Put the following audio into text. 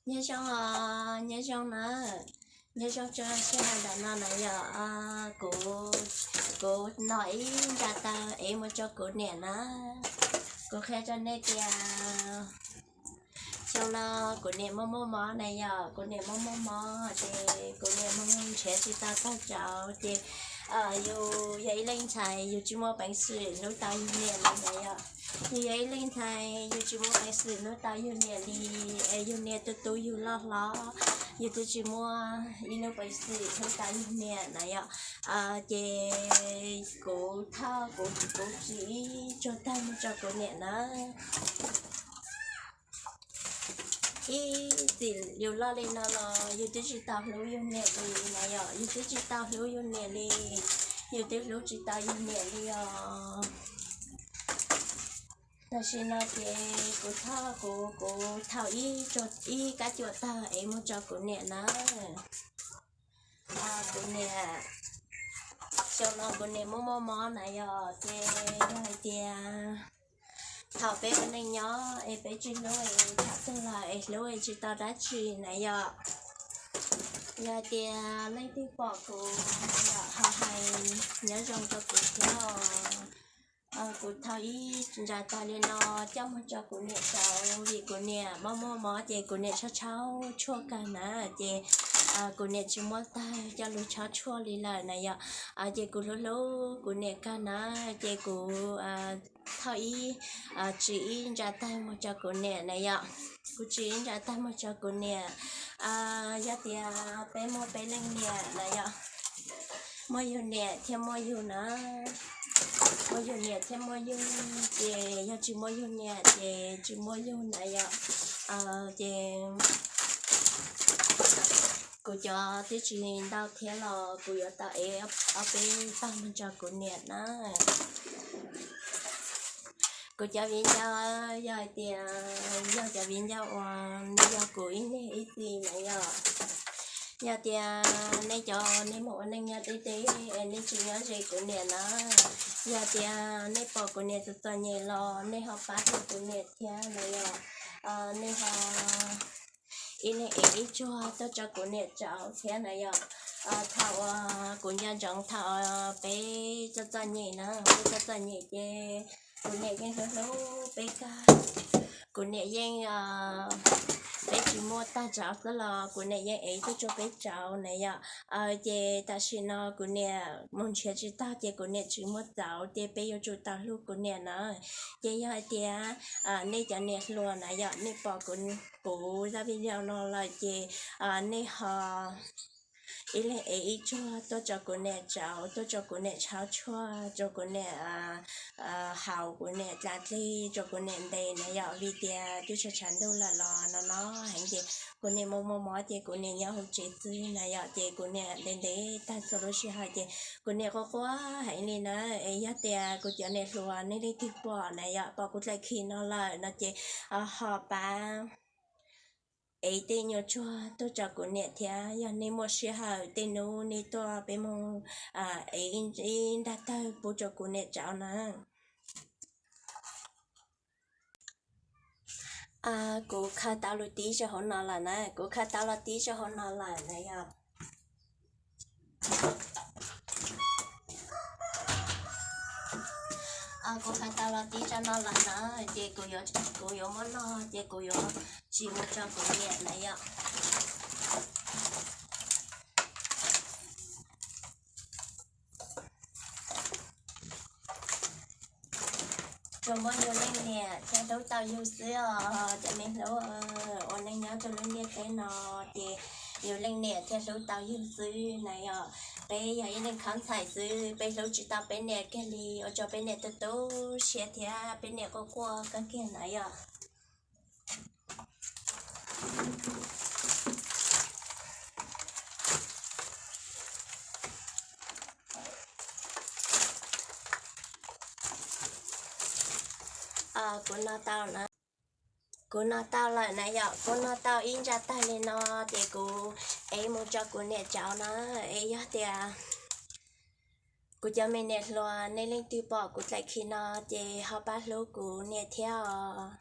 Nyob zoo os, nyob zoo na, nyob zoo tso sij hawm ntawm no na yom. Kuv, kuv no ib nra taw es mus rau kuv niam na. Kuv qhia rau nej tias xyoo no kuv niam muaj muaj mob na yom, kuv niam muaj muaj mob ces kuv niam mus nrhiav tsis tau tag tsaus ces yus yog ib leeg ntxhais yus tsis muaj peev xwm hlub tau yus niam li na yom. Yus yog ib leeg ntxhais yus tsis muaj peev xwm hlub tau yus niam li, es yus niam tu tu yus loj hlob, yus twb tsis muaj ib lub peev xwm hlub tau yus niam na yom. Ces kuv thauj kuv, kuv tsim ib tsuag tawg mus rau kuv niam na. Ib txwm yus loj li no los yus twb tsis tau hlub yus niam li na yom, yus twb tsis tau hlub yus niam li, yus twb hlub tsis tau yus niam li os. Tam sim no ces kuv thauj kuv, kuv thauj ib, ib kab cuam tawg es mus rau kuv niam na. Kuv niam, xyoo no kuv niam muaj muaj mob na yom, ces yog hais tias thaum peb ua neej nyob es peb tsis hlub es tham tag lawm es hlub es tsis tau dab tsi na yom. Yog hais tias leej twg pom kuv na yom, ho hais nyob zoo rau kuv thiab os. Kuv thauj ib nra tawg li no coj mus rau kuv niam rauv, vim kuv niam muaj muaj mob ces kuv niam tshaub tshaub tshuaj kawg na, ces kuv niam tsis muaj tawg coj lug tshaub tshuaj li lawm na yom. Ces kuv hlub hlub kuv niam kawg na, ces kuv thauj ib, tsim ib nra tawg mus rau kuv niam na yom. Kuv tsim ib nra tawg mus rau kuv niam. Yog tias peb muaj peb leej niam na yom, muaj yug niam thiaj muaj yug na, muaj yug niam thiaj muaj yug, ces yog tsis muaj yug niam ces tsis muaj yug na yom. Ces kuv cov twb tsis ntau thiab los kuv yuav tau ev ob peb tawg mus rau kuv niam na. Kuv cov viv ncaus, yog hais tias yog cov viv ncaus uas yog kuv ib niag ib txiv na yom, yog tias nej cov nej mus ua neej nyob deb deb es nej tsis nyob ze kuv niam na, yog tias nej pom kuv niam txom txom nyem los nej ho pab hlub kuv niam thiab na yom. Nej ho ib leeg ev ib tsuag tuaj rau kuv niam rauv thiab na yom. Thaum uas kuv nco ntsoov thaum peb txom txom nyem na, peb txom txom nyem ces kuv niam yeej hlub hlub peb kawg. Kuv niam yeej, peb tsis muaj tag rauv xwb los kuv niam yeej ev tuaj rau peb rauv na yom. Ces tam sim no kuv niam mus nrhiav tsis tau ces kuv niam tsis muaj txauv ces peb yuav tsum tau hlub kuv niam na. Ces yog hais tias nej cov niam hluas na yom, nej pom kuv zaj video no lawm ces nej ho ib leeg ev ib tsuag tuaj rau kuv niam rauv, tuaj rau kuv niam tshaub tshuaj, rau kuv niam haus, kuv niam dlav dlig, rau kuv niam ntes na yom, vim tias twb tshav tshav ntuj lawm los no no heev ces kuv niam muaj muaj mob ces kuv niam nyob hauv tsev xwb na yom, ces kuv niam ntes ntes tag txhua lub sij hawm ces kuv niam quaj quaj heev li na. Es yog tias kuv cov niam hluas nej leej twg pom na yom, pom kuv tlaim khi no lawm no ces ho pab ev tej nyuag tsuag tuaj rau kuv niam thiab, yog nej muaj sij hawm tej hnub nej tuaj peb mus ev ib nrag tawg pub rau kuv niam rauv na. Kuv khaws tau los tib rau hauv no lawm na, kuv khaws tau los tib rau hauv no lawm na yom. Kuv khaws tau los tib rau no lawm na, ces kuv yuav, kuv yuav muab noj ces kuv yuav tsim mus rau kuv niam na yom. Tsuas muaj yus leej niam thiaj hlub tau yus xwb os cov me hlub. Ua neej nyob rau lub ntiaj teb no ces yus leej niam thiaj hlub tau yus xwb na yom. Peb yog ib leeg khab ntxhais xwb, peb hlub tsis tau peb niam kiag li, ua rau peb niam tu tu siab thiab peb niam quaj quaj kawg kiag na yom. Kuv no tau na, kuv no tau lawm na yom, kuv no tau ib nra tawg li no ces kuv ev mus rau kuv niam rauv na. Es yog tias kuv cov me niam hluas nej leej twg pom kuv tlaim khi no ces ho pab hlub kuv niam thiab os.